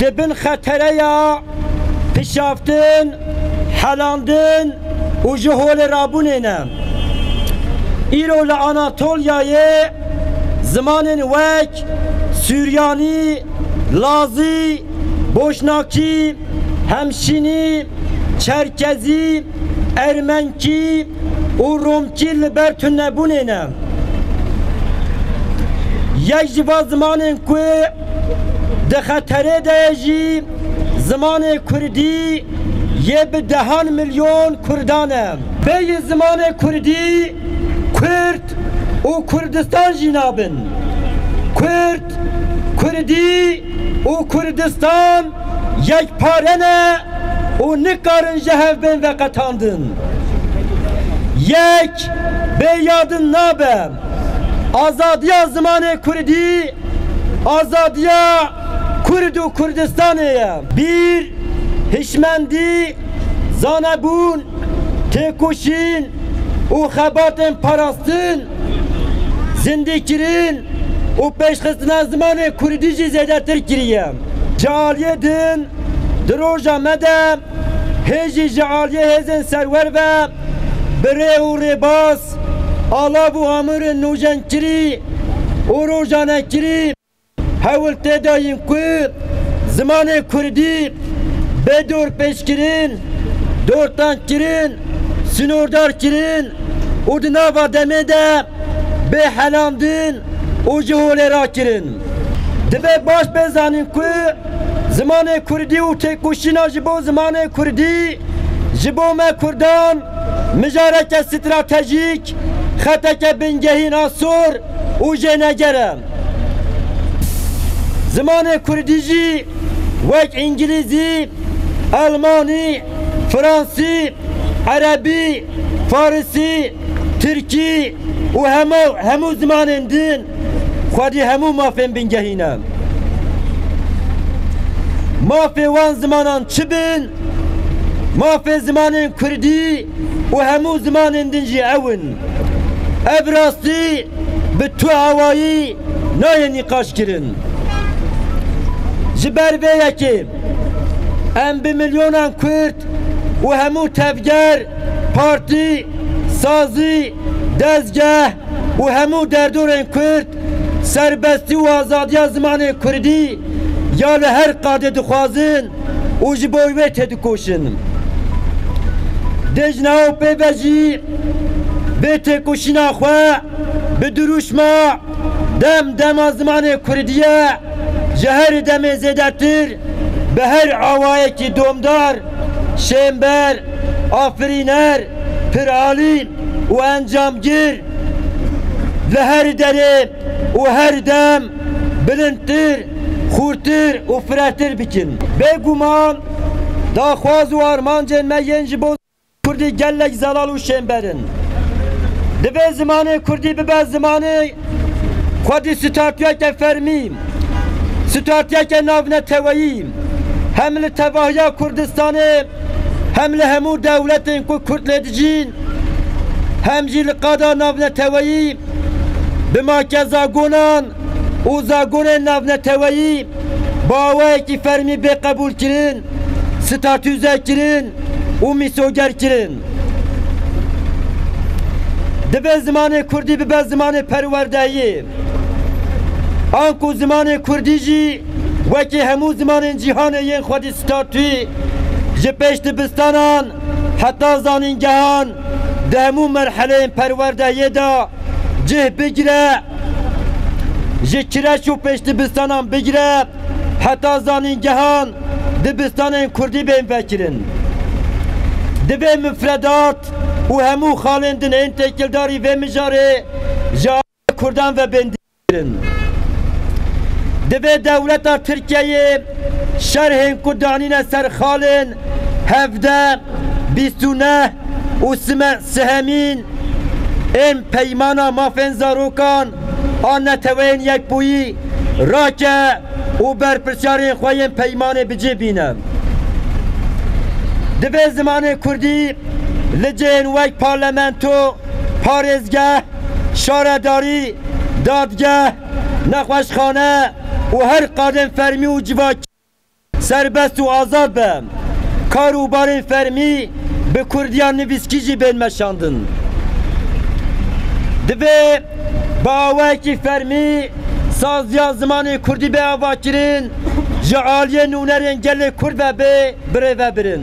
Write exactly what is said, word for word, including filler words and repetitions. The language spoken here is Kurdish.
Di bin xetereya pişaftin, helandin û ji holê rabûnê ne. Îro li Anatolyayê zimanên wek Suryanî, Lazî, Boşnakî, Hemşînî, Çerkezî, Ermenkî û Romkî li ber tunebûnê ne. Yek ji van zimanên ku di xeterê de ye jî zimanê kurdî yê bi dehan milyon kurdan e. Bêyî zimanê kurdî, kurd û Kurdistan jî nabin. Kurd, kurdî û Kurdistan yekpare ne û nikarin ji hev bên veqetandin. Yek bê yadin nabe. Azadiya zimanê kurdî, azadiya kurd û Kurdistanê ye. Bîr, hişmendî, zanebûn, têkoşîn û xebatên parastin, zindîkirin û pêşxistina zimanê kurdî jî zêdetir kiriye. Ji aliyê din di roja me de hê jî ji aliyê hêzên serwer ve bi rê û rêbaz, alav û amûrên nûjenkirî û rojanekirî hewl tê dayîn ku zimanê kurdî bê dorpêçkirin, dortengkirin, sînordarkirin û di nava demê de bê helandin û ji holê rakirin. Divê baş bê zanîn ku zimanê kurdî û têkoşîna ji bo zimanê kurdî ji bo me kurdan mijareke stratejîk, xeteke bingehîn a sor û jêneger e. Zimanê kurdî jî wek îngilîzî, elmanî, fransî, erebî, farisî, tirkî û hemû, hemû zimanên din xwedî hemû mafên bingehîn e. Mafê wan zimanan çi bin? Mafê zimanên kurdî û hemû zimanên din jî ew in. Ev rastî bi tu awayî nayê nîqaşkirin. Ji ber vê yekê em bi milyonan kurd û hemû tevger, partî, sazî, dezgeh û hemû derdorên kurd serbestî û azadiya zimanê kurdî ya li her qadê dixwazin û ji bo wê têdikoşin. Dê ji niha û pê ve jî vê têkoşîna xwe bi dirûşma Dem dema zimanê kurdî ye, ji her demê zêdetir bi her awayekî domdar, şênber, afirîner, piralî û encamgir li her derê û her dem bilindtir, xûrtir û firehtir bikin. Bêguman daxwaz û armancên me yên ji bo kurdî gelek zelal û şênber in. Divê zimanê kurdî bibe zimanê xwedî, statuyeke fermî, statuyeke navneteweyî, hem li tevahiya Kurdistanê, hem li hemû dewletên ku kurd lê dijîn, hem jî li qada navneteweyî bi make zagonan û zagonên navneteweyî bi awayekî fermî bê qebûlkirin, statûzekirin û mîsogerkirin. Divê zimanê kurdî bibe zimanê perwerdeyê. Anku zimanê kurdî jî wekî hemû zimanên cîhanê yên xwedî statû ji pêş dibistanan heta zanîngehan di hemû merheleyên perwerdeyê de cih bigire, ji kireç û pêşdibistanan bigire heta zanîngehan dibistanên kurdî bên vekirin. Divê mifredat û hemû xalên din ên têkildarî vê mijarê ji aliyê kurdan ve bên dîtin. Divê dewleta Tirkiyeyê şerhên ku danîne ser xalên hevdeh, bîst û neh û sime-, sihemîn ên peymana mafên zarokan a Neteweyên Yekbûyî rake û berpirsiyarên xwe yên peymanê bi cih bîne. Divê zimanê kurdî li cihên wek parlamento, parêzgeh, şaredarî, dadgeh, nexweşxane û her qadên fermî û civakî serbest û azad be. Kar û barên fermî bi kurdiya nivîskî jî bên meşandin. Divê bi awayekî fermî saziya zimanê kurdî be avakirin, ji aliyê nûnerên gelê kurd ve bê birêvebirin.